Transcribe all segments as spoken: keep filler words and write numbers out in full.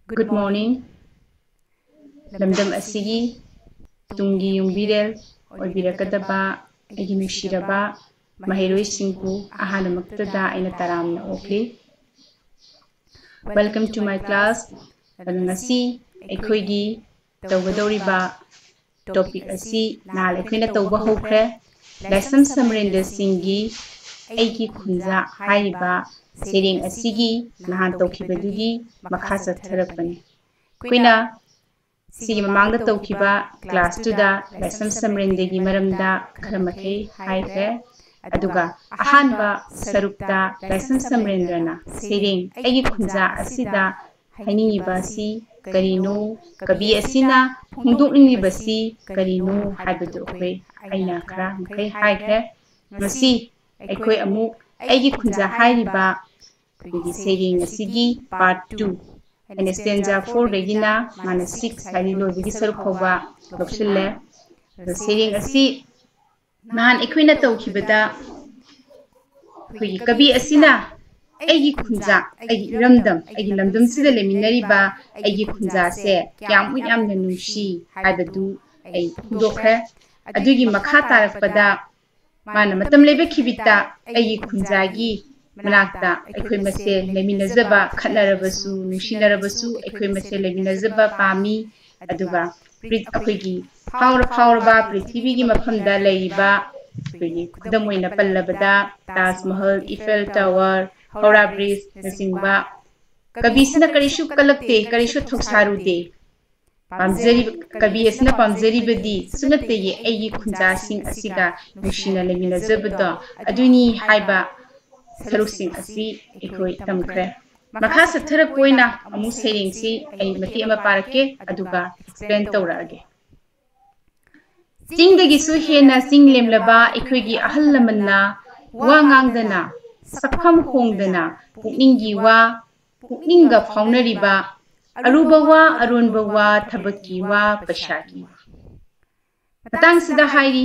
Good morning. ꯂꯝꯗꯝ ꯑꯁꯤꯒꯤ ꯇꯨꯡꯒꯤ ꯌꯨꯝꯕꯤꯔꯦꯜ ꯑꯣꯏꯕꯤꯔꯛꯀꯗꯕ ꯑꯩꯒꯤ ꯅꯨꯡꯁꯤꯔꯕ ꯃꯍꯩꯔꯣꯏꯁꯤꯡꯕꯨ ꯑꯍꯥꯟꯕꯃꯛꯇꯗ ꯑꯩꯅ ꯇꯔꯥꯝꯅ ꯑꯣꯛꯂꯤ꯫ Welcome to my class. ꯑꯗꯨ ꯉꯁꯤ ꯑꯩꯈꯣꯏꯒꯤ ꯇꯧꯒꯗꯧꯔꯤꯕ topic ꯑꯁꯤ ꯅꯍꯥꯟ ꯑꯩꯈꯣꯏꯅ ꯇꯧꯕ ꯍꯧꯈ꯭ꯔꯦ꯫ ꯂꯥꯏꯁ꯭ꯔꯝ ꯁꯃꯔꯦꯟꯗ꯭ꯔ ꯁꯤꯡꯒꯤ ꯑꯩꯒꯤ ꯈꯨꯟꯖꯥ ꯍꯥꯏꯔꯤꯕ ꯁꯩꯔꯦꯡ ꯑꯁꯤꯒꯤ ꯅꯍꯥꯟ ꯇꯧꯈꯤꯕꯗꯨꯒꯤ ꯃꯈꯥ ꯆꯠꯊꯔꯛꯄꯅꯤ꯫ ꯑꯩꯈꯣꯏꯅ ꯁꯤꯒꯤ ꯃꯃꯥꯡꯗ ꯇꯧꯈꯤꯕ class ꯇꯨꯗ ꯂꯥꯏꯁ꯭ꯔꯝ ꯁꯃꯔꯦꯟꯗ꯭ꯔꯒꯤ ꯃꯔꯝꯗ ꯈꯔ ꯃꯈꯩ ꯍꯥꯏꯈ꯭ꯔꯦ꯫ ꯑꯗꯨꯒ ꯑꯍꯥꯟꯕ ꯁꯔꯨꯛꯇ ꯂꯥꯏꯁ꯭ꯔꯝ ꯁꯃꯔꯦꯟꯗ꯭ꯔꯅ ꯁꯩꯔꯦꯡ ꯑꯩꯒꯤ ꯈꯨꯟꯖꯥ ꯑꯁꯤꯗ ꯍꯥꯏꯅꯤꯡꯉꯤꯕ ꯑꯁꯤ ꯀꯔꯤꯅꯣ, ꯀꯕꯤ ꯑꯁꯤꯅ ꯐꯣꯡꯗꯣꯛꯅꯤꯡꯂꯤꯕꯁꯤ ꯀꯔꯤꯅꯣ ꯍꯥꯏꯕꯗꯨ ꯑꯩꯈꯣꯏ, ꯑꯩꯅ ꯈꯔ ꯃꯈꯩ ꯍꯥꯏꯈ꯭ꯔꯦ꯫ ꯉꯁꯤ ꯑꯩꯈꯣꯏ ꯑꯃꯨꯛ ꯑꯩꯒꯤ ꯈꯨꯟꯖꯥ ꯍꯥꯏꯔꯤꯕ ꯑꯩꯈꯣꯏꯒꯤ ꯁꯩꯔꯦꯡ ꯑꯁꯤꯒꯤ part two, ꯑꯩꯅ stanza four ꯗꯒꯤꯅ ꯃꯥꯅ six ꯍꯥꯏꯗꯤ ꯂꯣꯏꯕꯒꯤ ꯁꯔꯨꯛ ꯐꯥꯎꯕ ꯂꯧꯁꯤꯜꯂꯦ꯫ ꯑꯗꯣ ꯁꯩꯔꯦꯡ ꯑꯁꯤ ꯅꯍꯥꯟ ꯑꯩꯈꯣꯏꯅ ꯇꯧꯈꯤꯕꯗ ꯑꯩꯈꯣꯏꯒꯤ ꯀꯕꯤ ꯑꯁꯤꯅ ꯑꯩꯒꯤ ꯈꯨꯟꯖꯥ, ꯑꯩꯒꯤ ꯏꯔꯝꯗꯝ, ꯑꯩꯒꯤ ꯂꯝꯗꯝꯁꯤꯗ ꯂꯩꯃꯤꯟꯅꯔꯤꯕ ꯑꯩꯒꯤ ꯈꯨꯟꯖꯥꯁꯦ ꯀꯌꯥꯃꯨꯛ ꯌꯥꯝꯅ ꯅꯨꯡꯁꯤ ꯍꯥꯏꯕꯗꯨ ꯑꯩ ꯐꯣꯡꯗꯣꯛꯈ꯭ꯔꯦ꯫ ꯑꯗꯨꯒꯤ ꯃꯈꯥ ꯇꯥꯔꯛꯄꯗ ꯃꯥꯅ ꯃꯇꯝ ꯂꯩꯕ ꯈꯤꯕꯤꯠꯇ ꯑꯩꯒꯤ ꯈꯨꯟꯖꯥꯒꯤ ꯃꯅꯥꯛꯇ ꯑꯩꯈꯣꯏ ꯃꯁꯦꯜ ꯂꯩꯃꯤꯟꯅꯖꯕ, ꯈꯠꯅꯔꯕꯁꯨ, ꯅꯨꯡꯁꯤꯅꯔꯕꯁꯨ ꯑꯩꯈꯣꯏ ꯃꯁꯦꯜ ꯂꯩꯃꯤꯟꯅꯖꯕ ꯄꯥꯝꯃꯤ꯫ ꯑꯗꯨꯒ ꯄ꯭ꯔꯤ-, ꯑꯩꯈꯣꯏꯒꯤ ꯐꯥꯎꯔ-, ꯐꯥꯎꯔꯕ ꯄ꯭ꯔꯤꯊꯤꯕꯤꯒꯤ ꯃꯐꯝꯗ ꯂꯩꯔꯤꯕ ꯑꯩꯈꯣꯏꯒꯤ ꯈꯨꯗꯝ ꯑꯣꯏꯅ ꯄꯜꯂꯕꯗ ꯇꯥꯖ ꯃꯍꯜ, ꯏꯐꯦꯜ ꯇꯥꯋꯔ, ꯍꯧꯔꯥ ꯕ꯭ꯔꯤꯖꯅꯆꯤꯡꯕ꯫ ꯀꯕꯤꯁꯤꯅ ꯀꯔꯤꯁꯨ ꯀꯜꯂꯛꯇꯦ, ꯀꯔꯤꯁꯨ ꯊꯧꯁꯥꯔꯨꯗꯦ꯫ ꯄꯥꯝꯖꯔꯤꯕ, ꯀꯕꯤ ꯑꯁꯤꯅ ꯄꯥꯝꯖꯔꯤꯕꯗꯤ ꯁꯨꯞꯅꯇꯒꯤ ꯑꯩꯒꯤ ꯈꯨꯟꯖꯥꯁꯤꯡ ꯑꯁꯤꯒ ꯅꯨꯡꯁꯤꯅ ꯂꯩꯃꯤꯟꯅꯖꯕꯗꯣ ꯑꯗꯨꯅꯤ ꯍꯥꯏꯕ ꯁꯔꯨꯛꯁꯤꯡ ꯑꯁꯤ ꯑꯩꯈꯣꯏ ꯇꯝꯈ꯭ꯔꯦ꯫ ꯃꯈꯥ ꯆꯠꯊꯔꯛꯄ ꯑꯣꯏꯅ ꯑꯃꯨꯛ ꯁꯩꯔꯦꯡꯁꯤ ꯑꯩ ꯃꯇꯦꯛ ꯑꯃ ꯄꯥꯔꯛꯀꯦ, ꯑꯗꯨꯒ explain ꯇꯧꯔꯛꯑꯒꯦ꯫ ꯆꯤꯡꯗꯒꯤꯁꯨ ꯍꯦꯟꯅ ꯆꯤꯡ ꯂꯦꯝꯂꯕ ꯑꯩꯈꯣꯏꯒꯤ ꯑꯍꯜ ꯂꯃꯟꯅ ꯋꯥ ꯉꯥꯡꯗꯅ, ꯁꯛꯐꯝ ꯍꯣꯡꯗꯅ, ꯄꯨꯛꯅꯤꯡꯒꯤ ꯋꯥ, ꯄꯨꯛꯅꯤꯡꯒ ꯐꯥꯎꯅꯔꯤꯕ, ꯑꯔꯨꯕ ꯋꯥ, ꯑꯔꯣꯟꯕ ꯋꯥ, ꯊꯕꯛꯀꯤ ꯋꯥ, ꯄꯩꯁꯥꯒꯤ ꯋꯥ꯫ ꯃꯇꯥꯡꯁꯤꯗ ꯍꯥꯏꯔꯤ,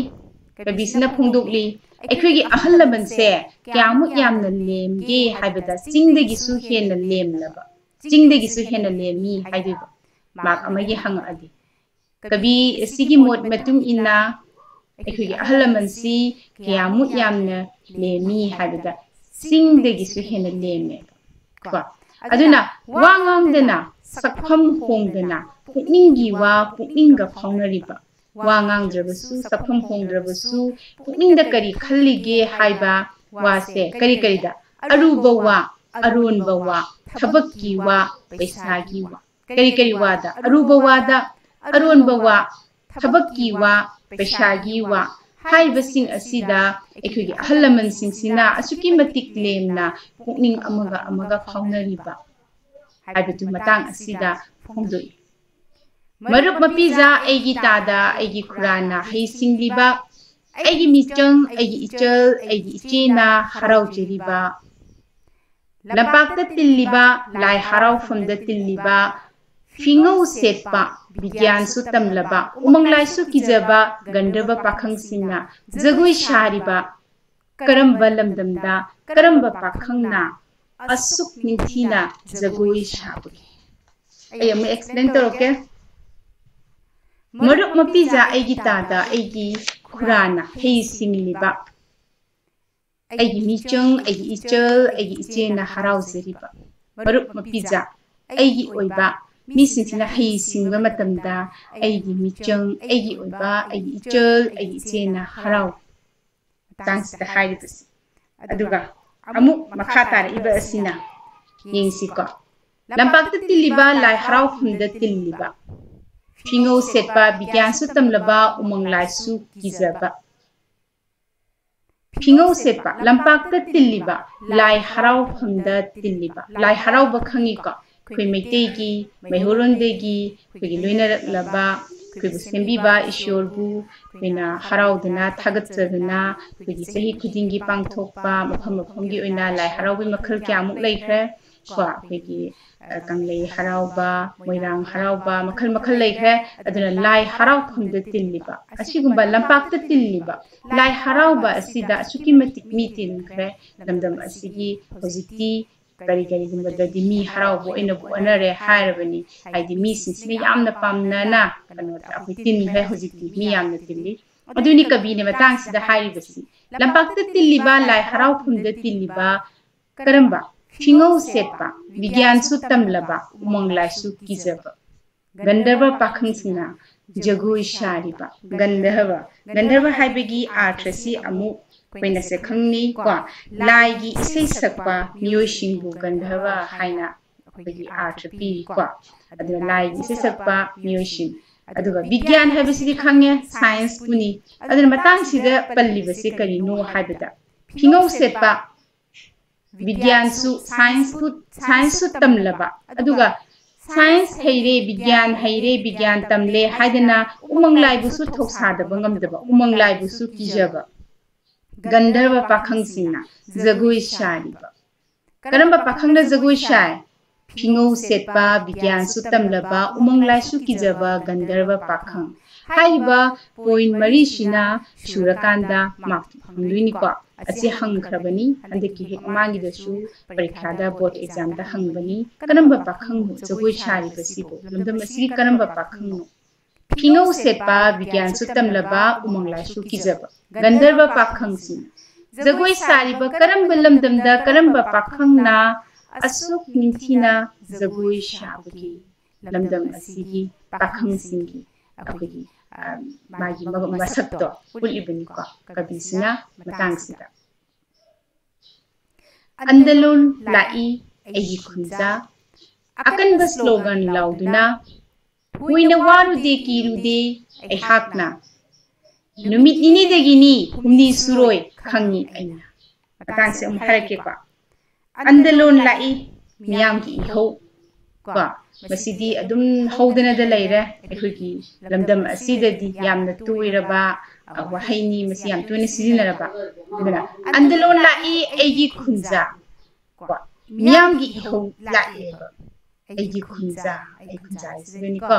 ꯀꯕꯤꯁꯤꯅ ꯐꯣꯡꯗꯣꯛꯂꯤ, ꯑꯩꯈꯣꯏꯒꯤ ꯑꯍꯜ ꯂꯃꯟꯁꯦ ꯀꯌꯥꯃꯨꯛ ꯌꯥꯝꯅ ꯂꯦꯝꯒꯦ ꯍꯥꯏꯕꯗ ꯆꯤꯡꯗꯒꯤꯁꯨ ꯍꯦꯟꯅ ꯂꯦꯝꯂꯕ, ꯆꯤꯡꯗꯒꯤꯁꯨ ꯍꯦꯟꯅ ꯂꯦꯝꯃꯤ ꯍꯥꯏꯗꯣꯏꯕ꯫ ꯃꯥꯔꯛ ꯑꯃꯒꯤ ꯍꯪꯉꯛꯑꯗꯤ꯫ ꯀꯕꯤ ꯑꯁꯤꯒꯤ ꯃꯣꯠ ꯃꯇꯨꯡ ꯏꯟꯅ ꯑꯩꯈꯣꯏꯒꯤ ꯑꯍꯜ ꯂꯃꯟꯁꯤ ꯀꯌꯥꯃꯨꯛ ꯌꯥꯝꯅ ꯂꯦꯝꯃꯤ ꯍꯥꯏꯕꯗ, ꯆꯤꯡꯗꯒꯤꯁꯨ ꯍꯦꯟꯅ ꯂꯦꯝꯃꯦꯕ꯫ ꯀꯣ? ꯑꯗꯨꯅ ꯋꯥ ꯉꯥꯡꯗꯅ, ꯁꯛꯐꯝ ꯍꯣꯡꯗꯅ, ꯄꯨꯛꯅꯤꯡꯒꯤ ꯋꯥ ꯄꯨꯛꯅꯤꯡꯒ ꯐꯥꯎꯅꯔꯤꯕ, ꯋꯥ ꯉꯥꯡꯗ꯭ꯔꯕꯁꯨ, ꯁꯛꯐꯝ ꯍꯣꯡꯗ꯭ꯔꯕꯁꯨ, ꯄꯨꯛꯅꯤꯡꯗ ꯀꯔꯤ ꯈꯜꯂꯤꯒꯦ ꯍꯥꯏꯕ ꯋꯥꯁꯦ ꯀꯔꯤ ꯀꯔꯤꯗ? ꯑꯔꯨꯕ ꯋꯥ, ꯑꯔꯣꯟꯕ ꯋꯥ, ꯊꯕꯛꯀꯤ ꯋꯥ, ꯄꯩꯁꯥꯒꯤ ꯋꯥ꯫ ꯀꯔꯤ ꯀꯔꯤ ꯋꯥꯗ? ꯑꯔꯨꯕ ꯋꯥꯗ, ꯑꯔꯣꯟꯕ ꯋꯥ, ꯊꯕꯛꯀꯤ ꯋꯥ, ꯄꯩꯁꯥꯒꯤ ꯋꯥ ꯍꯥꯏꯕꯁꯤꯡ ꯑꯁꯤꯗ ꯑꯩꯈꯣꯏꯒꯤ ꯑꯍꯜ ꯂꯃꯟꯁꯤꯡꯁꯤꯅ ꯑꯁꯨꯛꯀꯤ ꯃꯇꯤꯛ ꯂꯦꯝꯅ ꯄꯨꯛꯅꯤꯡ ꯑꯃꯒ ꯑꯃꯒ ꯐꯥꯎꯅꯔꯤꯕ ꯍꯥꯏꯕꯗꯨ ꯃꯇꯥꯡ ꯑꯁꯤꯗ ꯐꯣꯡꯗꯣꯛꯏ꯫ ꯃꯔꯨꯞ ꯃꯄꯤꯖꯥ ꯑꯩꯒꯤ ꯇꯥꯗ ꯑꯩꯒꯤ ꯈꯨꯔꯥꯅ ꯍꯩ ꯁꯤꯡꯂꯤꯕ, ꯑꯩꯒꯤ ꯃꯤꯆꯪ, ꯑꯩꯒꯤ ꯏꯆꯜ, ꯑꯩꯒꯤ ꯏꯆꯦꯅ ꯍꯔꯥꯎꯖꯔꯤꯕ, ꯂꯝꯄꯥꯛꯇ ꯇꯤꯜꯂꯤꯕ ꯂꯥꯏ ꯍꯔꯥꯎꯐꯝꯗ ꯇꯤꯜꯂꯤꯕ, ꯐꯤꯉꯧ ꯁꯦꯠꯄ, ꯕꯤꯒ꯭ꯌꯥꯟꯁꯨ ꯇꯝꯂꯕ, ꯎꯃꯪ ꯂꯥꯏꯁꯨ ꯀꯤꯖꯕ ꯒꯟꯙꯔꯕ ꯄꯥꯈꯪꯁꯤꯡꯅ ꯖꯒꯣꯏ ꯁꯥꯔꯤꯕ ꯀꯔꯝꯕ ꯂꯝꯗꯝꯗ ꯀꯔꯝꯕ ꯄꯥꯈꯪꯅ ꯑꯁꯨꯛ ꯅꯤꯡꯊꯤꯅ ꯖꯒꯣꯏ ꯁꯥꯕꯒꯦ? ꯑꯩ ꯑꯃꯨꯛ ꯑꯦꯛꯁꯄ꯭ꯂꯦꯟ ꯇꯧꯔꯛꯀꯦ꯫ ꯃꯔꯨꯞ ꯃꯄꯤꯖꯥ ꯑꯩꯒꯤ ꯇꯥꯗ ꯑꯩꯒꯤ ꯈꯨꯔꯥꯅ ꯍꯩ ꯁꯤꯡꯂꯤꯕ, ꯑꯩꯒꯤ ꯃꯤꯆꯪ, ꯑꯩꯒꯤ ꯏꯆꯜ, ꯑꯩꯒꯤ ꯏꯆꯦꯅ ꯍꯔꯥꯎꯖꯔꯤꯕ꯫ ꯃꯔꯨꯞ ꯃꯄꯤꯖꯥ ꯑꯩꯒꯤ ꯑꯣꯏꯕ ꯃꯤꯁꯤꯡꯁꯤꯅ ꯍꯩ ꯁꯤꯡꯕ ꯃꯇꯝꯗ ꯑꯩꯒꯤ ꯃꯤꯆꯪ, ꯑꯩꯒꯤ ꯑꯣꯏꯕ, ꯑꯩꯒꯤ ꯏꯆꯜ, ꯑꯩꯒꯤ ꯏꯆꯦꯅ ꯍꯔꯥꯎ ꯃꯇꯥꯡꯁꯤꯗ ꯍꯥꯏꯔꯤꯕꯁꯤ꯫ ꯑꯗꯨꯒ ꯑꯃꯨꯛ ꯃꯈꯥ ꯇꯥꯔꯛꯏꯕ ꯑꯁꯤꯅ, ꯌꯦꯡꯁꯤꯀꯣ, ꯂꯝꯄꯥꯛꯇ ꯇꯤꯜꯂꯤꯕ ꯂꯥꯏ ꯍꯔꯥꯎꯐꯝꯗ ꯇꯤꯜꯂꯤꯕ, ꯐꯤꯉꯧ ꯁꯦꯠꯄ ꯕꯤꯒ꯭ꯌꯥꯟꯁꯨ ꯇꯝꯂꯕ ꯎꯃꯪ ꯂꯥꯏꯁꯨ ꯀꯤꯖꯕ꯫ ꯐꯤꯉꯧ ꯁꯦꯠꯄ ꯂꯝꯄꯥꯛꯇ ꯇꯤꯜꯂꯤꯕ, ꯂꯥꯏ ꯍꯔꯥꯎꯐꯝꯗ ꯇꯤꯜꯂꯤꯕ, ꯂꯥꯏ ꯍꯔꯥꯎꯕ ꯈꯪꯉꯤꯀꯣ? ꯑꯩꯈꯣꯏ ꯃꯩꯇꯩꯒꯤ ꯃꯩꯍꯧꯔꯣꯟꯗꯒꯤ ꯑꯩꯈꯣꯏꯒꯤ ꯂꯣꯏꯅꯔꯛꯂꯕ, ꯑꯩꯈꯣꯏꯕꯨ ꯁꯦꯝꯕꯤꯕ ꯏꯁꯣꯔꯕꯨ ꯑꯩꯈꯣꯏꯅ ꯍꯔꯥꯎꯗꯨꯅ ꯊꯥꯒꯠꯆꯗꯨꯅ ꯑꯩꯈꯣꯏꯒꯤ ꯆꯍꯤ ꯈꯨꯗꯤꯡꯒꯤ ꯄꯥꯡꯊꯣꯛꯄ ꯃꯐꯝ ꯃꯐꯝꯒꯤ ꯑꯣꯏꯅ ꯂꯥꯏ ꯍꯔꯥꯎꯕꯒꯤ ꯃꯈꯜ ꯀꯌꯥꯃꯨꯛ ꯂꯩꯈ꯭ꯔꯦ꯫ ꯀꯣ, ꯑꯩꯈꯣꯏꯒꯤ ꯀꯪꯂꯩ ꯍꯔꯥꯎꯕ, ꯃꯣꯏꯔꯥꯡ ꯍꯔꯥꯎꯕ, ꯃꯈꯜ ꯃꯈꯜ ꯂꯩꯈ꯭ꯔꯦ꯫ ꯑꯗꯨꯅ ꯂꯥꯏ ꯍꯔꯥꯎꯐꯝꯗ ꯇꯤꯜꯂꯤꯕ, ꯑꯁꯤꯒꯨꯝꯕ ꯂꯝꯄꯥꯛꯇ ꯇꯤꯜꯂꯤꯕ ꯂꯥꯏ ꯍꯔꯥꯎꯕ ꯑꯁꯤꯗ ꯑꯁꯨꯛꯀꯤ ꯃꯇꯤꯛ ꯃꯤ ꯇꯤꯟꯈ꯭ꯔꯦ꯫ ꯂꯝꯗꯝ ꯑꯁꯤꯒꯤ ꯍꯧꯖꯤꯛꯇꯤ ꯀꯔꯤ ꯀꯔꯤꯒꯨꯝꯕꯗꯗꯤ ꯃꯤ ꯍꯔꯥꯎꯕ ꯑꯣꯏꯅꯕꯨ ꯑꯣꯟꯅꯔꯦ ꯍꯥꯏꯔꯕꯅꯤ꯫ ꯍꯥꯏꯗꯤ ꯃꯤꯁꯤꯡꯁꯤꯅ ꯌꯥꯝꯅ ꯄꯥꯝꯅꯅ ꯀꯩꯅꯣꯗ ꯑꯩꯈꯣꯏ ꯇꯤꯟꯈ꯭ꯔꯦ, ꯍꯧꯖꯤꯛꯇꯤ ꯃꯤ ꯌꯥꯝꯅ ꯇꯤꯜꯂꯤ꯫ ꯑꯗꯨꯅꯤ ꯀꯕꯤꯅ ꯃꯇꯥꯡꯁꯤꯗ ꯍꯥꯏꯔꯤꯕꯁꯤ, "ꯂꯝꯄꯥꯛꯇ ꯇꯤꯜꯂꯤꯕ, ꯂꯥꯏ ꯍꯔꯥꯎꯐꯝꯗ ꯇꯤꯜꯂꯤꯕ ꯀꯔꯝꯕ? ꯐꯤꯉꯧ ꯁꯦꯠꯄ, ꯕꯤꯒ꯭ꯌꯥꯟꯁꯨ ꯇꯝꯂꯕ, ꯎꯃꯪ ꯂꯥꯏꯁꯨ ꯀꯤꯖꯕ ꯒꯟꯙꯔꯕ ꯄꯥꯈꯪꯁꯤꯡꯅ ꯖꯒꯣꯏ ꯁꯥꯔꯤꯕ"꯫ ꯒꯟꯙꯔꯕ, ꯒꯟꯙꯔꯕ ꯍꯥꯏꯕꯒꯤ ꯑꯥꯔꯊꯁꯤ ꯑꯃꯨꯛ ꯑꯩꯈꯣꯏꯅꯁꯦ ꯈꯪꯅꯤ ꯀꯣ, ꯂꯥꯏꯒꯤ ꯏꯁꯩ ꯁꯛꯄ ꯃꯤꯑꯣꯏꯁꯤꯡꯕꯨ ꯒꯟꯙꯔꯕ ꯍꯥꯏꯅ ꯑꯩꯈꯣꯏꯒꯤ ꯑꯥꯔꯊ ꯄꯤꯔꯤꯀꯣ꯫ ꯑꯗꯨꯅ ꯂꯥꯏꯒꯤ ꯏꯁꯩ ꯁꯛꯄ ꯃꯤꯑꯣꯏꯁꯤꯡ꯫ ꯑꯗꯨꯒ ꯕꯤꯒ꯭ꯌꯥꯟ ꯍꯥꯏꯕꯁꯤꯗꯤ ꯈꯪꯉꯦ, ꯁꯥꯏꯟꯁꯄꯨꯅꯤ꯫ ꯑꯗꯨꯅ ꯃꯇꯥꯡꯁꯤꯗ ꯄꯜꯂꯤꯕꯁꯤ ꯀꯔꯤꯅꯣ ꯍꯥꯏꯕꯗ, ꯐꯤꯉꯧ ꯁꯦꯠꯄ, ꯕꯤꯒ꯭ꯌꯥꯟꯁꯨ, ꯁꯥꯏꯟꯁꯄꯨ, ꯁꯥꯏꯟꯁꯁꯨ ꯇꯝꯂꯕ, ꯑꯗꯨꯒ ꯁꯥꯏꯟꯁ ꯍꯩꯔꯦ, ꯕꯤꯒ꯭ꯌꯥꯟ ꯍꯩꯔꯦ, ꯕꯤꯒ꯭ꯌꯥꯟ ꯇꯝꯂꯦ ꯍꯥꯏꯗꯅ ꯎꯃꯪ ꯂꯥꯏꯕꯨꯁꯨ ꯊꯧꯁꯥꯗꯕ ꯉꯝꯗꯕ, ꯎꯃꯪ ꯂꯥꯏꯕꯨꯁꯨ ꯀꯤꯖꯕ ꯒꯟꯙꯔꯕ ꯄꯥꯈꯪꯁꯤꯡꯅ ꯖꯒꯣꯏ ꯁꯥꯔꯤꯕ꯫ ꯀꯔꯝꯕ ꯄꯥꯈꯪꯅ ꯖꯒꯣꯏ ꯁꯥꯏ? ꯐꯤꯉꯧ ꯁꯦꯠꯄ, ꯕꯤꯒ꯭ꯌꯥꯟꯁꯨ ꯇꯝꯂꯕ, ꯎꯃꯪ ꯂꯥꯏꯁꯨ ꯀꯤꯖꯕ ꯒꯟꯙꯔꯕ ꯄꯥꯈꯪ꯫ ꯍꯥꯏꯔꯤꯕ ꯄꯣꯏꯟ ꯃꯔꯤꯁꯤꯅ ꯁꯨꯔꯀꯥꯟꯗ ꯃꯥꯔꯛ ꯐꯪꯗꯣꯏꯅꯤꯀꯣ꯫ ꯑꯁꯤ ꯍꯪꯈ꯭ꯔꯕꯅꯤ, ꯍꯟꯗꯛꯀꯤ ꯍꯦꯛ ꯃꯃꯥꯡꯒꯤꯗꯁꯨ ꯄꯔꯤꯈ꯭ꯌꯥꯗ, ꯕꯣꯔꯗ ꯑꯦꯛꯖꯥꯝꯗ ꯍꯪꯕꯅꯤ, "ꯀꯔꯝꯕ ꯄꯥꯈꯪꯅꯣ ꯖꯒꯣꯏ ꯁꯥꯔꯤꯕꯁꯤꯕꯨ? ꯂꯝꯗꯝ ꯑꯁꯤꯒꯤ ꯀꯔꯝꯕ ꯄꯥꯈꯪꯅꯣ?" ꯐꯤꯉꯧ ꯁꯦꯠꯄ, ꯕꯤꯒ꯭ꯌꯥꯟꯁꯨ ꯇꯝꯂꯕ, ꯎꯃꯪ ꯂꯥꯏꯁꯨ ꯀꯤꯖꯕ ꯒꯟꯙꯔꯕ ꯄꯥꯈꯪꯁꯤꯡ꯫ ꯖꯒꯣꯏ ꯁꯥꯔꯤꯕ ꯀꯔꯝꯕ ꯂꯝꯗꯝꯗ ꯀꯔꯝꯕ ꯄꯥꯈꯪꯅ ꯑꯁꯨꯛ ꯅꯤꯡꯊꯤꯅ ꯖꯒꯣꯏ ꯁꯥꯕꯒꯦ? ꯂꯝꯗꯝ ꯑꯁꯤꯒꯤ ꯄꯥꯈꯪꯁꯤꯡꯒꯤ ꯑꯩꯈꯣꯏꯒꯤ, ꯑ, ꯃꯥꯒꯤ ꯃ-, ꯃꯁꯛꯇꯣ ꯎꯠꯂꯤꯕꯅꯤꯀꯣ ꯀꯕꯤꯁꯤꯅ ꯃꯇꯥꯡꯁꯤꯗ꯫ "ꯑꯟꯗꯂꯣꯟ ꯂꯥꯛꯏ ꯑꯩꯒꯤ ꯈꯨꯟꯖꯥ, ꯑꯀꯟꯕ ꯁ꯭ꯂꯣꯒꯟ ꯂꯥꯎꯗꯨꯅ, ꯊꯣꯏꯅ ꯋꯥꯔꯨꯗꯦ ꯀꯤꯔꯨꯗꯦ ꯑꯩꯍꯥꯛꯅ, ꯅꯨꯃꯤꯠ ꯅꯤꯅꯤꯗꯒꯤꯅꯤ ꯍꯨꯝꯅꯤ ꯁꯨꯔꯣꯏ ꯈꯪꯉꯤ ꯑꯩꯅ"꯫ ꯃꯇꯥꯡꯁꯦ ꯑꯃꯨꯛ ꯍꯥꯏꯔꯛꯀꯦꯀꯣ꯫ "ꯑꯟꯗꯂꯣꯟ ꯂꯥꯛꯏ ꯃꯤꯌꯥꯝꯒꯤ ꯏꯍꯧ"꯫ ꯀꯣ, ꯃꯁꯤꯗꯤ ꯑꯗꯨꯝ ꯍꯧꯗꯅꯗ ꯂꯩꯔꯦ꯫ ꯑꯩꯈꯣꯏꯒꯤ ꯂꯝꯗꯝ ꯑꯁꯤꯗꯗꯤ ꯌꯥꯝꯅ ꯇꯣꯏꯔꯕ, ꯑ, ꯋꯥꯍꯩꯅꯤ, ꯃꯁꯤ ꯌꯥꯝ ꯇꯣꯏꯅ ꯁꯤꯖꯤꯟꯅꯔꯕ꯫ ꯑꯗꯨꯅ, "ꯑꯟꯗꯂꯣꯟ ꯂꯥꯛꯏ ꯑꯩꯒꯤ ꯈꯨꯟꯖꯥ"꯫ ꯀꯣ, ꯃꯤꯌꯥꯝꯒꯤ ꯏꯍꯧ ꯂꯥꯛꯑꯦꯕ꯫ "ꯑꯩꯒꯤ ꯈꯨꯟꯖꯥ", ꯑꯩ ꯈꯨꯟꯖꯥ ꯍꯥꯏꯁꯤꯗꯅꯤꯀꯣ꯫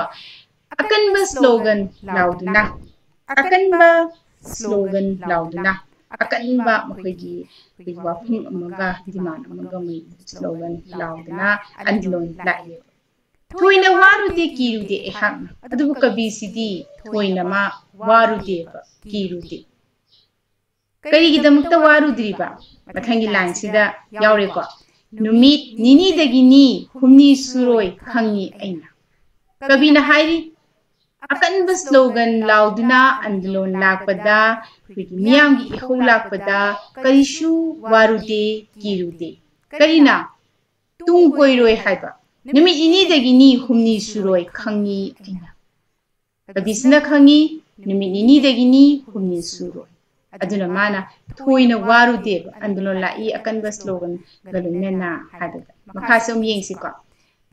"ꯑꯀꯟꯕ ꯁ꯭ꯂꯣꯒꯟ ꯂꯥꯎꯗꯨꯅ", ꯑꯀꯟꯕ ꯁ꯭ꯂꯣꯒꯟ ꯂꯥꯎꯗꯨꯅ꯫ ꯑꯀꯟꯕ ꯃꯈꯣꯏꯒꯤ ꯑꯩꯈꯣꯏꯒꯤ ꯋꯥꯐꯝ ꯑꯃꯒ ꯗꯤꯃꯥꯟ ꯑꯃꯒ ꯃꯣꯏ ꯁ꯭ꯂꯣꯒꯟ ꯂꯥꯎꯗꯅ ꯑꯟꯗꯣꯂꯟ ꯂꯥꯛꯏ꯫ ꯊꯣꯏꯅ ꯋꯥꯔꯨꯗꯦ ꯀꯤꯔꯨꯗꯦ ꯑꯩꯍꯥꯛꯅ, ꯑꯗꯨꯕꯨ ꯀꯕꯤꯁꯤꯗꯤ ꯊꯣꯏꯅ ꯃꯥ ꯋꯥꯔꯨꯗꯦꯕ, ꯀꯤꯔꯨꯗꯦ꯫ ꯀꯔꯤꯒꯤꯗꯃꯛꯇ ꯋꯥꯔꯨꯗ꯭ꯔꯤꯕ? ꯃꯊꯪꯒꯤ ꯂꯥꯏꯟꯁꯤꯗ ꯌꯥꯎꯔꯦꯀꯣ꯫ ꯅꯨꯃꯤꯠ ꯅꯤꯅꯤꯗꯒꯤꯅꯤ, ꯍꯨꯝꯅꯤ ꯁꯨꯔꯣꯏ ꯈꯪꯉꯤ ꯑꯩꯅ꯫ ꯀꯕꯤꯅ ꯍꯥꯏꯔꯤ, ꯑꯀꯟꯕ ꯁ꯭ꯂꯣꯒꯟ ꯂꯥꯎꯗꯨꯅ ꯑꯟꯗꯣꯂꯟ ꯂꯥꯛꯄꯗ, ꯑꯩꯈꯣꯏꯒꯤ ꯃꯤꯌꯥꯝꯒꯤ ꯏꯍꯧ ꯂꯥꯛꯄꯗ ꯀꯔꯤꯁꯨ ꯋꯥꯔꯨꯗꯦ, ꯀꯤꯔꯨꯗꯦ꯫ ꯀꯔꯤꯅ? ꯇꯨꯡ ꯀꯣꯏꯔꯣꯏ ꯍꯥꯏꯕ꯫ ꯅꯨꯃꯤꯠ ꯅꯤꯅꯤꯗꯒꯤꯅꯤ, ꯍꯨꯝꯅꯤ ꯁꯨꯔꯣꯏ ꯈꯪꯉꯤ ꯑꯩꯅ꯫ ꯀꯕꯤꯁꯤꯅ ꯈꯪꯉꯤ, ꯅꯨꯃꯤꯠ ꯅꯤꯅꯤꯗꯒꯤꯅꯤ, ꯍꯨꯝꯅꯤ ꯁꯨꯔꯣꯏ꯫ ꯑꯗꯨꯅ ꯃꯥꯅ ꯊꯣꯏꯅ ꯋꯥꯔꯨꯗꯦꯕ, ꯑꯟꯗꯣꯂꯟ ꯂꯥꯛꯏ ꯑꯀꯟꯕ ꯁ꯭ꯂꯣꯒꯟꯒ ꯂꯣꯏꯅꯅ ꯍꯥꯏꯕꯗ꯫ ꯃꯈꯥꯁꯨ ꯑꯃꯨꯛ ꯌꯦꯡꯁꯤꯀꯣ꯫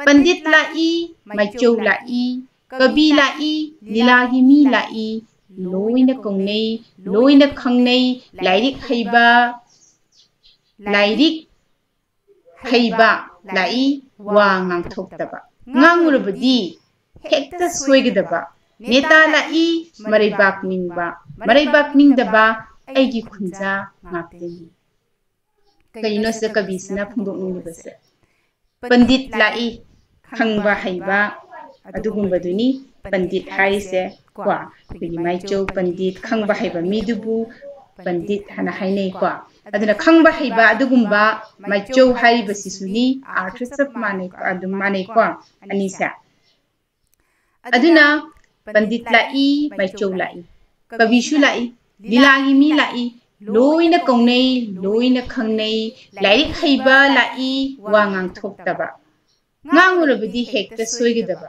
ꯄꯟꯗꯤꯠ ꯂꯥꯛꯏ, ꯃꯥꯏꯆꯧ ꯂꯥꯛꯏ, ꯀꯕꯤ ꯂꯥꯛꯏ, ꯂꯤꯂꯥꯒꯤ ꯃꯤ ꯂꯥꯛꯏ, ꯂꯣꯏꯅ ꯀꯧꯅꯩ, ꯂꯣꯏꯅ ꯈꯪꯅꯩ, ꯂꯥꯏꯔꯤꯛ ꯍꯩꯕ, ꯂꯥꯏꯔꯤꯛ ꯍꯩꯕ ꯂꯥꯛꯏ, ꯋꯥ ꯉꯥꯡꯊꯣꯛꯇꯕ꯫ ꯉꯥꯡꯉꯨꯔꯕꯗꯤ ꯍꯦꯛꯇ ꯁꯣꯏꯒꯗꯕ꯫ ꯅꯦꯇꯥ ꯂꯥꯛꯏ, ꯃꯔꯩꯕꯥꯛ ꯅꯤꯡꯕ, ꯃꯔꯩꯕꯥꯛ ꯅꯤꯡꯗꯕ ꯑꯩꯒꯤ ꯈꯨꯟꯖꯥ ꯉꯥꯛꯇꯅꯤ꯫ ꯀꯔꯤꯅꯣ ꯁꯤꯗ ꯀꯕꯤꯁꯤꯅ ꯐꯣꯡꯗꯣꯛꯅꯤꯡꯂꯤꯕꯁꯦ? ꯄꯟꯗꯤꯠ ꯂꯥꯛꯏ, ꯈꯪꯕ ꯍꯩꯕ ꯑꯗꯨꯒꯨꯝꯕꯗꯨꯅꯤ ꯄꯟꯗꯤꯠ ꯍꯥꯏꯔꯤꯁꯦ ꯀꯣ꯫ ꯑꯩꯈꯣꯏꯒꯤ ꯃꯥꯏꯆꯧ ꯄꯟꯗꯤꯠ, ꯈꯪꯕ ꯍꯩꯕ ꯃꯤꯗꯨꯕꯨ ꯄꯟꯗꯤꯠ ꯍꯥꯏꯅ ꯍꯥꯏꯅꯩꯀꯣ꯫ ꯑꯗꯨꯅ ꯈꯪꯕ ꯍꯩꯕ ꯑꯗꯨꯒꯨꯝꯕ ꯃꯥꯏꯆꯧ ꯍꯥꯏꯔꯤꯕꯁꯤꯁꯨꯅꯤ, ꯑꯥꯔꯊ ꯆꯞ ꯃꯥꯟꯅꯩ, ꯑꯗꯨꯝ ꯃꯥꯟꯅꯩꯀꯣ ꯑꯅꯤꯁꯦ꯫ ꯑꯗꯨꯅ ꯄꯟꯗꯤꯠ ꯂꯥꯛꯏ, ꯃꯥꯏꯆꯧ ꯂꯥꯛꯏ, ꯀꯕꯤꯁꯨ ꯂꯥꯛꯏ, ꯂꯤꯂꯥꯒꯤ ꯃꯤ ꯂꯥꯛꯏ, ꯂꯣꯏꯅ ꯀꯧꯅꯩ, ꯂꯣꯏꯅ ꯈꯪꯅꯩ, ꯂꯥꯏꯔꯤꯛ ꯍꯩꯕ ꯂꯥꯛꯏ, ꯋꯥ ꯉꯥꯡꯊꯣꯛꯇꯕ꯫ ꯉꯥꯡꯉꯨꯔꯕꯗꯤ ꯍꯦꯛꯇ ꯁꯣꯏꯒꯗꯕ꯫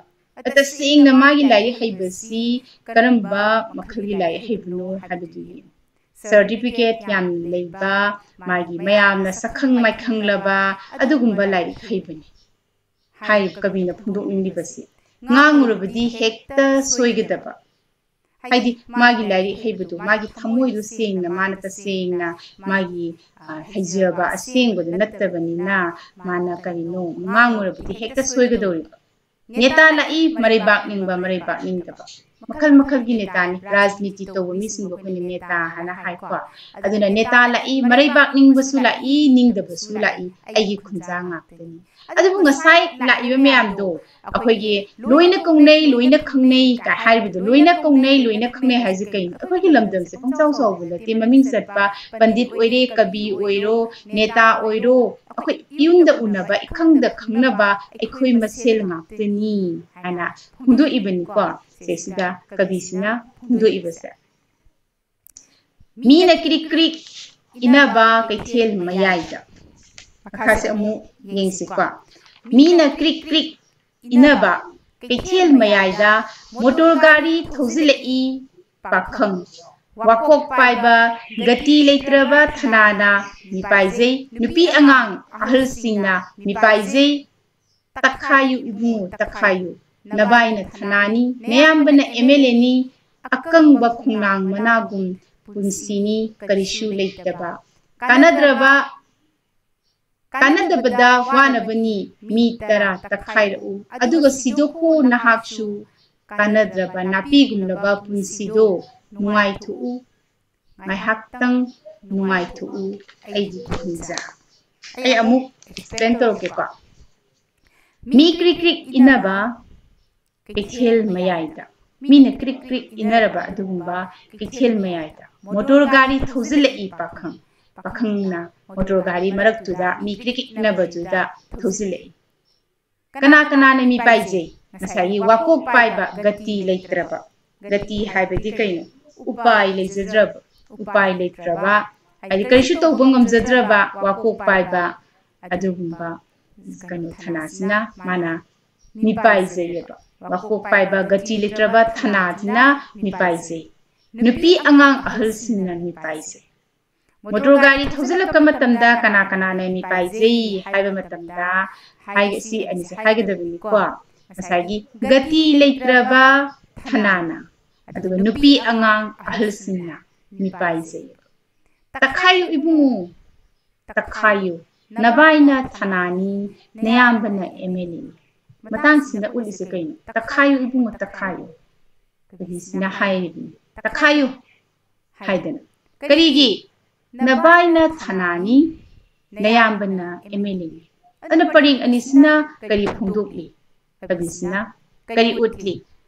ꯇꯁꯦꯡꯅ ꯃꯥꯒꯤ ꯂꯥꯏꯔꯤꯛ ꯍꯩꯕꯁꯤ ꯀꯔꯝꯕ ꯃꯈꯜꯒꯤ ꯂꯥꯏꯔꯤꯛ ꯍꯩꯕꯅꯣ ꯍꯥꯏꯕꯗꯨ ꯌꯦꯡꯉꯨ꯫ ꯁꯔꯇꯤꯐꯤꯀꯦꯠ ꯌꯥꯝꯅ ꯂꯩꯕ, ꯃꯥꯒꯤ ꯃꯌꯥꯝꯅ ꯁꯛꯈꯪ ꯃꯥꯏꯈꯪꯂꯕ ꯑꯗꯨꯒꯨꯝꯕ ꯂꯥꯏꯔꯤꯛ ꯍꯩꯕꯅꯤ꯫ ꯍꯥꯏꯔꯤꯕ ꯀꯕꯤꯅ ꯐꯣꯡꯗꯣꯛꯅꯤꯡꯂꯤꯕꯁꯤ, ꯉꯥꯡꯉꯨꯔꯕꯗꯤ ꯍꯦꯛꯇ ꯁꯣꯏꯒꯗꯕ꯫ ꯍꯥꯏꯗꯤ ꯃꯥꯒꯤ ꯂꯥꯏꯔꯤꯛ ꯍꯩꯕꯗꯨ, ꯃꯥꯒꯤ ꯊꯃꯣꯏꯗꯨ ꯁꯦꯡꯅ, ꯃꯥꯅ ꯇꯁꯦꯡꯅ ꯃꯥꯒꯤ, ꯑ, ꯍꯩꯖꯕ ꯑꯁꯦꯡꯕꯗꯨ ꯅꯠꯇꯕꯅꯤꯅ, ꯃꯥꯅ ꯀꯔꯤꯅꯣ ꯉꯥꯡꯉꯨꯔꯕꯗꯤ ꯍꯦꯛꯇ ꯁꯣꯏꯒꯗꯧꯔꯤꯕ꯫ ꯅꯦꯇꯥ ꯂꯥꯛꯏ, ꯃꯔꯩꯕꯥꯛ ꯅꯤꯡꯕ, ꯃꯔꯩꯕꯥꯛ ꯅꯤꯡꯗꯕ꯫ ꯃꯈꯜ ꯃꯈꯜꯒꯤ ꯅꯦꯇꯥꯅꯤ꯫ ꯔꯥꯖꯅꯤꯇꯤ ꯇꯧꯕ ꯃꯤꯁꯤꯡꯕꯨ ꯑꯩꯈꯣꯏꯅ ꯅꯦꯇꯥ ꯍꯥꯏꯅ ꯍꯥꯏꯀꯣ꯫ ꯑꯗꯨꯅ ꯅꯦꯇꯥ ꯂꯥꯛꯏ, ꯃꯔꯩꯕꯥꯛ ꯅꯤꯡꯕꯁꯨ ꯂꯥꯛꯏ, ꯅꯤꯡꯗꯕꯁꯨ ꯂꯥꯛꯏ, ꯑꯩꯒꯤ ꯈꯨꯟꯖꯥ ꯉꯥꯛꯇꯅꯤ꯫ ꯑꯗꯨꯕꯨ ꯉꯁꯥꯏ ꯂꯥꯛꯏꯕ ꯃꯌꯥꯝꯗꯣ ꯑꯩꯈꯣꯏꯒꯤ ꯂꯣꯏꯅ ꯀꯧꯅꯩ, ꯂꯣꯏꯅ ꯈꯪꯅꯩ ꯀꯥꯏ ꯍꯥꯏꯔꯤꯕꯗꯣ, ꯂꯣꯏꯅ ꯀꯧꯅꯩ, ꯂꯣꯏꯅ ꯈꯪꯅꯩ ꯍꯥꯏꯁꯦ ꯀꯩꯅꯣ? ꯑꯩꯈꯣꯏꯒꯤ ꯂꯝꯗꯝꯁꯦ ꯄꯪꯆꯥꯎ ꯆꯥꯎꯕ ꯅꯠꯇꯦ, ꯃꯃꯤꯡ ꯆꯠꯄ ꯄꯟꯗꯤꯠ ꯑꯣꯏꯔꯦ, ꯀꯕꯤ ꯑꯣꯏꯔꯣ, ꯅꯦꯇꯥ ꯑꯣꯏꯔꯣ, ꯑꯩꯈꯣꯏ ꯏꯌꯨꯝꯗ ꯎꯅꯕ, ꯏꯈꯪꯗ ꯈꯪꯅꯕ ꯑꯩꯈꯣꯏ ꯃꯁꯦꯜ ꯉꯥꯛꯇꯅꯤ ꯍꯥꯏꯅ ꯐꯣꯡꯗꯣꯛꯏꯕꯅꯤꯀꯣ꯫ ꯁꯤꯁꯤꯗ ꯀꯕꯤꯁꯤꯅ ꯐꯣꯡꯗꯣꯛꯏꯕꯁꯦ꯫ ꯃꯤꯅ ꯀ꯭ꯔꯤꯛ ꯀ꯭ꯔꯤꯛ ꯏꯟꯅꯕ ꯀꯩꯊꯦꯜ ꯃꯌꯥꯏꯗ꯫ ꯃꯈꯥꯁꯦ ꯑꯃꯨꯛ ꯌꯦꯡꯁꯤꯀꯣ꯫ ꯃꯤꯅ ꯀ꯭ꯔꯤꯛ ꯀ꯭ꯔꯤꯛ ꯏꯟꯅꯕ ꯀꯩꯊꯦꯜ ꯃꯌꯥꯏꯗ ꯃꯣꯇꯣꯔ ꯒꯥꯔꯤ ꯊꯧꯖꯤꯜꯂꯛꯏ ꯄꯥꯈꯪ꯫ ꯋꯥꯀꯣꯛ ꯄꯥꯏꯕ ꯒꯇꯤ ꯂꯩꯇ꯭ꯔꯕ ꯊꯅꯥꯅ ꯃꯤꯄꯥꯏꯖꯩ꯫ ꯅꯨꯄꯤ ꯑꯉꯥꯡ ꯑꯍꯜꯁꯤꯡꯅ ꯃꯤꯄꯥꯏꯖꯩ꯫ ꯇꯛꯈꯥꯏꯌꯨ ꯏꯕꯨꯡꯉꯣ, ꯇꯛꯈꯥꯏꯌꯨ꯫ ꯅꯕꯥꯏꯅ ꯊꯅꯥꯅꯤ, ꯅꯌꯥꯝꯕꯅ ꯑꯦꯝ ꯑꯦꯜ ꯑꯦꯅꯤ꯫ ꯑꯀꯪꯕ ꯈꯣꯡꯅꯥꯡ ꯃꯅꯥꯒꯨꯝ ꯄꯨꯟꯁꯤꯅꯤ ꯀꯔꯤꯁꯨ ꯂꯩꯇꯕ꯫ ꯀꯥꯟꯅꯗ꯭ꯔꯕ, ꯀꯥꯟꯅꯗꯕꯗ ꯋꯥꯅꯕꯅꯤ ꯃꯤ ꯇꯔꯥ ꯇꯛꯈꯥꯏꯔꯛꯎ꯫ ꯑꯗꯨꯒ ꯁꯤꯗꯣꯛꯈꯣ ꯅꯍꯥꯛꯁꯨ꯫ ꯀꯥꯟꯅꯗ꯭ꯔꯕ ꯅꯥꯄꯤꯒꯨꯝꯂꯕ ꯄꯨꯟꯁꯤꯗꯣ ꯅꯨꯡꯉꯥꯏꯊꯣꯛꯎ꯫ ꯉꯥꯏꯍꯥꯛꯇꯪ ꯅꯨꯡꯉꯥꯏꯊꯣꯛꯎ ꯑꯩꯒꯤ ꯈꯨꯟꯖꯥ꯫ ꯑꯩ ꯑꯃꯨꯛ explain ꯇꯧꯔꯛꯀꯦꯀꯣ꯫ ꯃꯤ ꯀ꯭ꯔꯤꯛ ꯀ꯭ꯔꯤꯛ ꯏꯟꯅꯕ ꯀꯩꯊꯦꯜ ꯃꯌꯥꯏꯗ, ꯃꯤꯅ ꯀ꯭ꯔꯤꯛ ꯀ꯭ꯔꯤꯛ ꯏꯟꯅꯔꯕ ꯑꯗꯨꯒꯨꯝꯕ ꯀꯩꯊꯦꯜ ꯃꯌꯥꯏꯗ ꯃꯣꯇꯣꯔ ꯒꯥꯔꯤ ꯊꯧꯖꯤꯜꯂꯛꯏ ꯄꯥꯈꯪ꯫ ꯄꯥꯈꯪꯅ ꯃꯣꯇꯣꯔ ꯒꯥꯔꯤ ꯃꯔꯛꯇꯨꯗ ꯃꯤ ꯀ꯭ꯔꯤꯛ ꯀ꯭ꯔꯤꯛ ꯏꯟꯅꯕꯗꯨꯗ ꯊꯧꯖꯤꯜꯂꯛꯏ꯫ ꯀꯅꯥ ꯀꯅꯥꯅ ꯃꯤꯄꯥꯏꯖꯩ? ꯉꯁꯥꯏꯒꯤ ꯋꯥꯀꯣꯛ ꯄꯥꯏꯕ, ꯒꯇꯤ ꯂꯩꯇ꯭ꯔꯕ꯫ ꯒꯇꯤ ꯍꯥꯏꯕꯗꯤ ꯀꯩꯅꯣ? ꯎꯄꯥꯏ ꯂꯩꯖꯗ꯭ꯔꯕ, ꯎꯄꯥꯏ ꯂꯩꯇ꯭ꯔꯕ, ꯍꯥꯏꯗꯤ ꯀꯔꯤꯁꯨ ꯇꯧꯕ ꯉꯝꯖꯗ꯭ꯔꯕ ꯋꯥꯀꯣꯛ ꯄꯥꯏꯕ, ꯑꯗꯨꯒꯨꯝꯕ ꯀꯩꯅꯣ ꯊꯅꯥꯁꯤꯅ ꯃꯥꯅ ꯃꯤꯄꯥꯏꯖꯩꯌꯦꯕ꯫ ꯋꯥꯀꯣꯛ ꯄꯥꯏꯕ, ꯒꯇꯤ ꯂꯩꯇ꯭ꯔꯕ ꯊꯅꯥꯁꯤꯅ ꯃꯤꯄꯥꯏꯖꯩ꯫ ꯅꯨꯄꯤ ꯑꯉꯥꯡ ꯑꯍꯜꯁꯤꯡꯅ ꯃꯤꯄꯥꯏꯖꯩ꯫ ꯃꯣꯇꯣꯔ ꯒꯥꯔꯤ ꯊꯧꯖꯤꯜꯂꯛꯄ ꯃꯇꯝꯗ ꯀꯅꯥ ꯀꯅꯥꯅ ꯃꯤꯄꯥꯏꯖꯩ ꯍꯥꯏꯕ ꯃꯇꯝꯗ, ꯍꯥꯏ-, ꯁꯤ ꯑꯅꯤꯁꯦ ꯍꯥꯏꯒꯗꯕꯅꯤꯀꯣ꯫ ꯉꯁꯥꯏꯒꯤ ꯒꯇꯤ ꯂꯩꯇ꯭ꯔꯕ ꯊꯅꯥꯅ, ꯑꯗꯨꯒ ꯅꯨꯄꯤ ꯑꯉꯥꯡ ꯑꯍꯜꯁꯤꯡꯅ ꯃꯤꯄꯥꯏꯖꯩ꯫ ꯇꯛꯈꯥꯏꯌꯨ ꯏꯕꯨꯡꯉꯣ, ꯇꯛꯈꯥꯏꯌꯨ꯫ ꯅꯕꯥꯏꯅ ꯊꯅꯥꯅꯤ, ꯅꯌꯥꯝꯕꯅ ꯑꯦꯝ ꯑꯦꯜ ꯑꯦꯅꯤ꯫ ꯃꯇꯥꯡꯁꯤꯗ ꯎꯠꯂꯤꯁꯦ ꯀꯩꯅꯣ? ꯇꯛꯈꯥꯏꯌꯨ ꯏꯕꯨꯡꯉꯣ, ꯇꯛꯈꯥꯏꯌꯨ꯫ ꯀꯕꯤꯁꯤꯅ ꯍꯥꯏꯔꯤꯕꯅꯤ, "ꯇꯛꯈꯥꯏꯌꯨ" ꯍꯥꯏꯗꯅ꯫ ꯀꯔꯤꯒꯤ? "ꯅꯕꯥꯏꯅ ꯊꯅꯥꯅꯤ, ꯅꯌꯥꯝꯕꯅ ꯑꯦꯝ ꯑꯦꯜ ꯑꯦꯅꯤ꯫ ꯑꯗꯨꯅ ꯄꯔꯦꯡ ꯑꯅꯤꯁꯤꯅ ꯀꯔꯤ ꯐꯣꯡꯗꯣꯛꯂꯤ? ꯀꯕꯤꯁꯤꯅ ꯀꯔꯤ ꯎꯠꯂꯤ?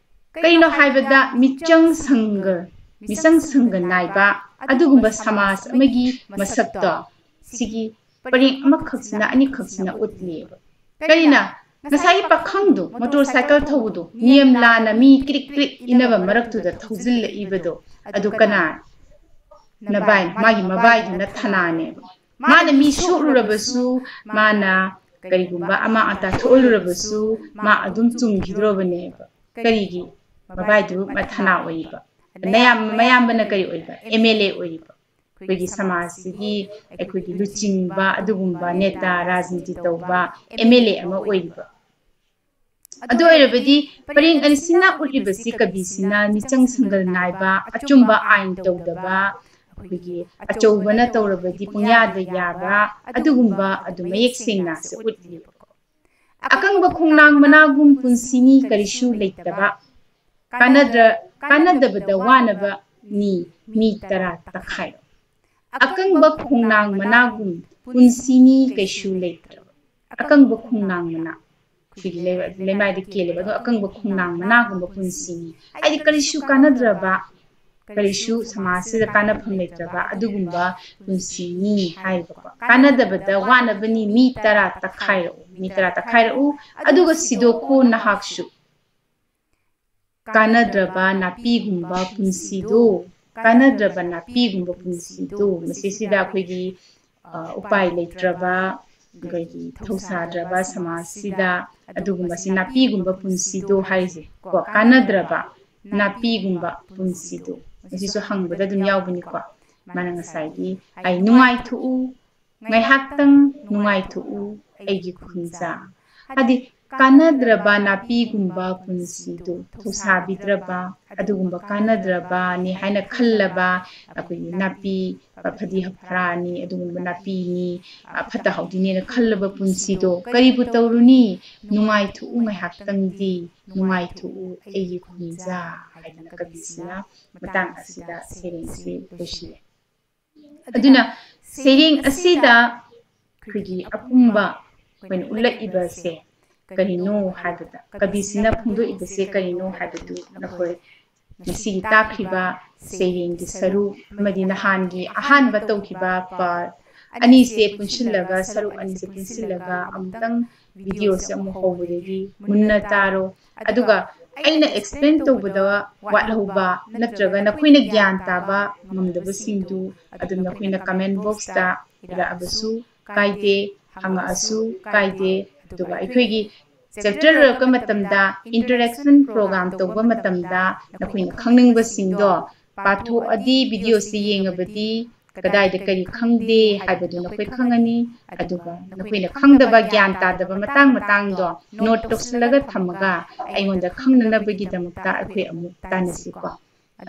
ꯀꯔꯤꯅꯣ ꯍꯥꯏꯕꯗ ꯃꯤꯆꯪ ꯁꯪꯒ, ꯃꯤꯆꯪ ꯁꯪꯒ ꯅꯥꯏꯕ ꯑꯗꯨꯒꯨꯝꯕ ꯁꯃꯥꯖ ꯑꯃꯒꯤ ꯃꯁꯛꯇꯣ ꯁꯤꯒꯤ ꯄꯔꯦꯡ ꯑꯃꯈꯛꯁꯤꯅ, ꯑꯅꯤꯈꯛꯁꯤꯅ ꯎꯠꯂꯤꯕ꯫ ꯀꯔꯤꯅ? ꯉꯁꯥꯏꯒꯤ ꯄꯥꯈꯪꯗꯣ, ꯃꯣꯇꯣꯔ ꯁꯥꯏꯀꯜ ꯊꯧꯕꯗꯣ, ꯅꯤꯌꯝ ꯂꯥꯟꯅ ꯃꯤ ꯀ꯭ꯔꯤꯛ ꯀ꯭ꯔꯤꯛ ꯏꯟꯅꯕ ꯃꯔꯛꯇꯨꯗ ꯊꯧꯖꯤꯜꯂꯛꯏꯕꯗꯣ, ꯑꯗꯨ ꯀꯅꯥ? ꯅꯕꯥꯏ, ꯃꯥꯒꯤ ꯃꯕꯥꯏꯗꯨꯅ ꯊꯅꯥꯅꯦꯕ꯫ ꯃꯥꯅ ꯃꯤ ꯁꯣꯛꯂꯨꯔꯕꯁꯨ, ꯃꯥꯅ ꯀꯔꯤꯒꯨꯝꯕ ꯑꯃꯥꯡ ꯑꯇꯥ ꯊꯣꯛꯍꯜꯂꯨꯔꯕꯁꯨ, ꯃꯥ ꯑꯗꯨꯝ ꯆꯨꯝꯈꯤꯗ꯭ꯔꯣꯕꯅꯦꯕ꯫ ꯀꯔꯤꯒꯤ? ꯃꯕꯥꯏꯗꯨ ꯃꯊꯅꯥ ꯑꯣꯏꯔꯤꯕ꯫ ꯃꯌꯥꯝ-, ꯃꯌꯥꯝꯕꯅ ꯀꯔꯤ ꯑꯣꯏꯕ? ꯑꯦꯝ ꯑꯦꯜ ꯑꯦ ꯑꯣꯏꯔꯤꯕ꯫ ꯑꯩꯈꯣꯏꯒꯤ ꯁꯃꯥꯖꯁꯤꯒꯤ, ꯑꯩꯈꯣꯏꯒꯤ ꯂꯨꯆꯤꯡꯕ, ꯑꯗꯨꯒꯨꯝꯕ ꯅꯦꯇꯥ, ꯔꯥꯖꯅꯤꯇꯤ ꯇꯧꯕ ꯑꯦꯝ ꯑꯦꯜ ꯑꯦ ꯑꯃ ꯑꯣꯏꯔꯤꯕ꯫ ꯑꯗꯨ ꯑꯣꯏꯔꯕꯗꯤ ꯄꯔꯦꯡ ꯑꯅꯤꯁꯤꯅ ꯎꯠꯂꯤꯕꯁꯤ ꯀꯕꯤꯁꯤꯅ ꯃꯤꯆꯪ ꯁꯪꯒꯜ ꯅꯥꯏꯕ, ꯑꯆꯨꯝꯕ ꯑꯥꯏꯟ ꯇꯧꯗꯕ, ꯑꯩꯈꯣꯏꯒꯤ ꯑꯆꯧꯕꯅ ꯇꯧꯔꯕꯗꯤ ꯄꯨꯡꯌꯥꯗ ꯌꯥꯕ, ꯑꯗꯨꯒꯨꯝꯕ ꯑꯗꯨ ꯃꯌꯦꯛ ꯁꯦꯡꯅꯁꯨ ꯎꯠꯂꯤꯕꯀꯣ꯫ "ꯑꯀꯪꯕ ꯈꯣꯡꯅꯥꯡ ꯃꯅꯥꯒꯨꯝ ꯄꯨꯟꯁꯤꯅꯤ ꯀꯔꯤꯁꯨ ꯂꯩꯇꯕ, ꯀꯥꯟꯅꯗ꯭ꯔ-, ꯀꯥꯟꯅꯗꯕꯗ ꯋꯥꯅꯕꯅꯤ ꯃꯤ ꯇꯔꯥ ꯇꯛꯈꯥꯏꯔꯣ꯫ ꯑꯀꯪꯕ ꯈꯣꯡꯅꯥꯡ ꯃꯅꯥꯒꯨꯝ ꯄꯨꯟꯁꯤꯅꯤ ꯀꯩꯁꯨ ꯂꯩꯇ꯭ꯔꯕ"꯫ ꯑꯀꯪꯕ ꯈꯣꯡꯅꯥꯡ ꯃꯅꯥ, ꯑꯩꯈꯣꯏꯒꯤ ꯂꯩ-, ꯂꯩꯃꯥꯏꯗ ꯀꯦꯜꯂꯦꯕ, ꯑꯗꯣ "ꯑꯀꯪꯕ ꯈꯣꯡꯅꯥꯡ ꯃꯅꯥꯒꯨꯝꯕ ꯄꯨꯟꯁꯤꯅꯤ"꯫ ꯍꯥꯏꯗꯤ ꯀꯔꯤꯁꯨ ꯀꯥꯟꯅꯗ꯭ꯔꯕ, ꯀꯔꯤꯁꯨ ꯁꯃꯥꯖꯁꯤꯗ ꯀꯥꯟꯅꯐꯝ ꯂꯩꯇ꯭ꯔꯕ ꯑꯗꯨꯒꯨꯝꯕ ꯄꯨꯟꯁꯤꯅꯤ ꯍꯥꯏꯔꯤꯕꯀꯣ꯫ "ꯀꯥꯟꯅꯗꯕꯗ ꯋꯥꯅꯕꯅꯤ ꯃꯤ ꯇꯔꯥ ꯇꯛꯈꯥꯏꯔꯛꯎ"꯫ ꯃꯤ ꯇꯔꯥ ꯇꯛꯈꯥꯏꯔꯛꯎ, ꯑꯗꯨꯒ ꯁꯤꯗꯣꯛꯈꯣ ꯅꯍꯥꯛꯁꯨ꯫ ꯀꯥꯟꯅꯗ꯭ꯔꯕ ꯅꯥꯄꯤꯒꯨꯝꯕ ꯄꯨꯟꯁꯤꯗꯣ, ꯀꯥꯟꯅꯗ꯭ꯔꯕ ꯅꯥꯄꯤꯒꯨꯝꯕ ꯄꯨꯟꯁꯤꯗꯣ, ꯃꯁꯤꯁꯤꯗ ꯑꯩꯈꯣꯏꯒꯤ, ꯑ, ꯎꯄꯥꯏ ꯂꯩꯇ꯭ꯔꯕ, ꯑꯩꯈꯣꯏꯒꯤ ꯊꯧꯁꯥꯗ꯭ꯔꯕ ꯁꯃꯥꯖꯁꯤꯗ ꯑꯗꯨꯒꯨꯝꯕꯁꯤ ꯅꯥꯄꯤꯒꯨꯝꯕ ꯄꯨꯟꯁꯤꯗꯣ ꯍꯥꯏꯔꯤꯁꯦ ꯀꯣ, ꯀꯥꯟꯅꯗ꯭ꯔꯕ ꯅꯥꯄꯤꯒꯨꯝꯕ ꯄꯨꯟꯁꯤꯗꯣ꯫ ꯃꯁꯤꯁꯨ ꯍꯪꯕꯗ ꯑꯗꯨꯝ ꯌꯥꯎꯕꯅꯤꯀꯣ꯫ ꯃꯥꯅ ꯉꯁꯥꯏꯒꯤ, "ꯑꯩ ꯅꯨꯡꯉꯥꯏꯊꯣꯛꯎ, ꯉꯥꯏꯍꯥꯛꯇꯪ ꯅꯨꯡꯉꯥꯏꯊꯣꯛꯎ ꯑꯩꯒꯤ ꯈꯨꯟꯖꯥ, ꯍꯥꯏꯗꯤ ꯀꯥꯟꯅꯗ꯭ꯔꯕ ꯅꯥꯄꯤꯒꯨꯝꯕ ꯄꯨꯟꯁꯤꯗꯨ ꯊꯧꯁꯥꯕꯤꯗ꯭ꯔꯕ, ꯑꯗꯨꯒꯨꯝꯕ ꯀꯥꯟꯅꯗ꯭ꯔꯕꯅꯤ ꯍꯥꯏꯅ ꯈꯜꯂꯕ ꯑꯩꯈꯣꯏꯒꯤ ꯅꯥꯄꯤ ꯐꯗꯤ ꯐꯔꯥꯅꯤ, ꯑꯗꯨꯒꯨꯝꯕ ꯅꯥꯄꯤꯅꯤ, ꯑ, ꯐꯠꯇ ꯍꯥꯎꯗꯤꯅꯦꯅ ꯈꯜꯂꯕ ꯄꯨꯟꯁꯤꯗꯣ ꯀꯔꯤꯕꯨ ꯇꯧꯔꯨꯅꯤ? ꯅꯨꯡꯉꯥꯏꯊꯣꯛꯎ ꯉꯥꯏꯍꯥꯛꯇꯪꯗꯤ, ꯅꯨꯡꯉꯥꯏꯊꯣꯛꯎ ꯑꯩꯒꯤ ꯈꯨꯟꯖꯥ ꯍꯥꯏꯗꯅ ꯀꯕꯤꯁꯤꯅ ꯃꯇꯥꯡ ꯑꯁꯤꯗ ꯁꯩꯔꯦꯡꯁꯤ ꯂꯣꯏꯁꯤꯜꯂꯦ꯫ ꯑꯗꯨꯅ ꯁꯩꯔꯦꯡ ꯑꯁꯤꯗ ꯑꯩꯈꯣꯏꯒꯤ ꯑꯄꯨꯝꯕ ꯑꯩꯈꯣꯏꯅ ꯎꯠꯂꯛꯏꯕꯁꯦ ꯀꯔꯤꯅꯣ ꯍꯥꯏꯕꯗ, ꯀꯕꯤꯁꯤꯅ ꯐꯣꯡꯗꯣꯛꯏꯕꯁꯦ ꯀꯔꯤꯅꯣ ꯍꯥꯏꯕꯗꯨ ꯅꯈꯣꯏ ꯉꯁꯤꯒꯤ ꯇꯥꯛꯈ꯭ꯔꯤꯕ ꯁꯩꯔꯦꯡꯒꯤ ꯁꯔꯨꯛ ꯑꯃꯗꯤ ꯅꯍꯥꯟꯒꯤ ꯑꯍꯥꯟꯕ ꯇꯧꯈꯤꯕ part ꯑꯅꯤꯁꯦ ꯄꯨꯟꯁꯤꯜꯂꯒ, ꯁꯔꯨꯛ ꯑꯅꯤꯁꯦ ꯄꯨꯟꯁꯤꯜꯂꯒ ꯑꯃꯨꯛꯇꯪ video ꯁꯦ ꯑꯃꯨꯛ ꯍꯧꯕꯗꯒꯤ ꯃꯨꯟꯅ ꯇꯥꯔꯣ꯫ ꯑꯗꯨꯒ ꯑꯩꯅ explain ꯇꯧꯕꯗ ꯋꯥꯠꯍꯧꯕ ꯅꯠꯇ꯭ꯔꯒ ꯅꯈꯣꯏꯅ ꯒ꯭ꯌꯥꯟ ꯇꯥꯕ ꯉꯝꯗꯕꯁꯤꯡꯗꯨ ꯑꯗꯨꯝ ꯅꯈꯣꯏꯅ comment box ꯇ ꯏꯔꯛꯑꯕꯁꯨ ꯀꯥꯏꯗꯦ, ꯍꯪꯉꯛꯑꯁꯨ ꯀꯥꯏꯗꯦ꯫ ꯑꯗꯨꯒ ꯑꯩꯈꯣꯏꯒꯤ chapter ꯂꯣꯏꯔꯛꯄ ꯃꯇꯝꯗ interaction program ꯇꯧꯕ ꯃꯇꯝꯗ ꯅꯈꯣꯏꯅ ꯈꯪꯅꯤꯡꯕꯁꯤꯡꯗꯣ ꯄꯥꯊꯣꯛꯑꯗꯤ, video ꯁꯤ ꯌꯦꯡꯉꯕꯗꯤ ꯀꯗꯥꯏꯗ ꯀꯔꯤ ꯈꯪꯗꯦ ꯍꯥꯏꯕꯗꯨ ꯅꯈꯣꯏ ꯈꯪꯉꯅꯤ꯫ ꯑꯗꯨꯒ ꯅꯈꯣꯏꯅ ꯈꯪꯗꯕ, ꯒ꯭ꯌꯥꯟ ꯇꯥꯗꯕ ꯃꯇꯥꯡ ꯃꯇꯥꯡꯗꯣ note ꯇꯧꯁꯤꯜꯂꯒ ꯊꯝꯃꯒ ꯑꯩꯉꯣꯟꯗ ꯈꯪꯅꯅꯕꯒꯤꯗꯃꯛꯇ ꯑꯩꯈꯣꯏ ꯑꯃꯨꯛ ꯇꯥꯟꯅꯁꯤꯀꯣ꯫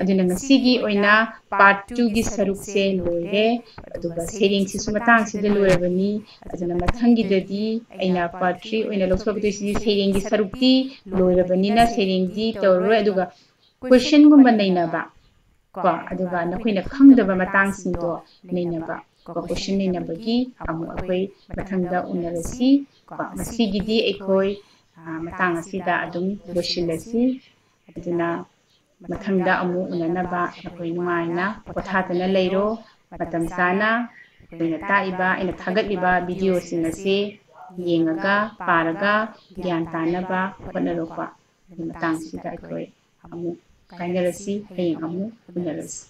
ꯑꯗꯨꯅ ꯉꯁꯤꯒꯤ ꯑꯣꯏꯅ part two ꯒꯤ ꯁꯔꯨꯛꯁꯦ ꯂꯣꯏꯔꯦ꯫ ꯑꯗꯨꯒ ꯁꯩꯔꯦꯡꯁꯤꯁꯨ ꯃꯇꯥꯡꯁꯤꯗ ꯂꯣꯏꯔꯕꯅꯤ꯫ ꯑꯗꯨꯅ ꯃꯊꯪꯒꯤꯗꯗꯤ ꯑꯩꯅ part three ꯑꯣꯏꯅ ꯂꯧꯊꯣꯔꯛꯇꯣꯏꯁꯤꯗꯤ ꯁꯩꯔꯦꯡꯒꯤ ꯁꯔꯨꯛꯇꯤ ꯂꯣꯏꯔꯕꯅꯤꯅ ꯁꯩꯔꯦꯡꯗꯤ ꯇꯧꯔꯔꯣꯏ꯫ ꯑꯗꯨꯒ question ꯒꯨꯝꯕ ꯅꯩꯅꯕ ꯀꯣ, ꯑꯗꯨꯒ ꯅꯈꯣꯏꯅ ꯈꯪꯗꯕ ꯃꯇꯥꯡꯁꯤꯡꯗꯣ ꯅꯩꯅꯕ ꯀꯣ, question ꯅꯩꯅꯕꯒꯤ ꯑꯃꯨꯛ ꯑꯩꯈꯣꯏ ꯃꯊꯪꯗ ꯎꯅꯔꯁꯤ ꯀꯣ꯫ ꯉꯁꯤꯒꯤꯗꯤ ꯑꯩꯈꯣꯏ, ꯑ, ꯃꯇꯥꯡ ꯑꯁꯤꯗ ꯑꯗꯨꯝ ꯂꯣꯏꯁꯤꯜꯂꯁꯤ꯫ ꯑꯗꯨꯅ ꯃꯊꯪꯗ ꯑꯃꯨꯛ ꯎꯅꯅꯕ ꯅꯈꯣꯏ ꯅꯨꯡꯉꯥꯏꯅ ꯄꯣꯊꯥꯗꯅ ꯂꯩꯔꯣ꯫ ꯃꯇꯝ ꯆꯥꯅ ꯑꯩꯈꯣꯏꯅ ꯇꯥꯛꯏꯕ, ꯑꯩꯅ ꯊꯥꯒꯠꯂꯤꯕ video ꯁꯤꯡ ꯑꯁꯤ ꯌꯦꯡꯉꯒ, ꯄꯥꯔꯒ, ꯒ꯭ꯌꯥꯟ ꯇꯥꯅꯕ ꯍꯣꯠꯅꯔꯣꯀꯣ꯫ ꯑꯗꯨ ꯃꯇꯥꯡꯁꯤꯗ ꯑꯩꯈꯣꯏ ꯑꯃꯨꯛ ꯀꯥꯏꯅꯔꯁꯤ, ꯍꯌꯦꯡ ꯑꯃꯨꯛ ꯎꯅꯔꯁꯤ꯫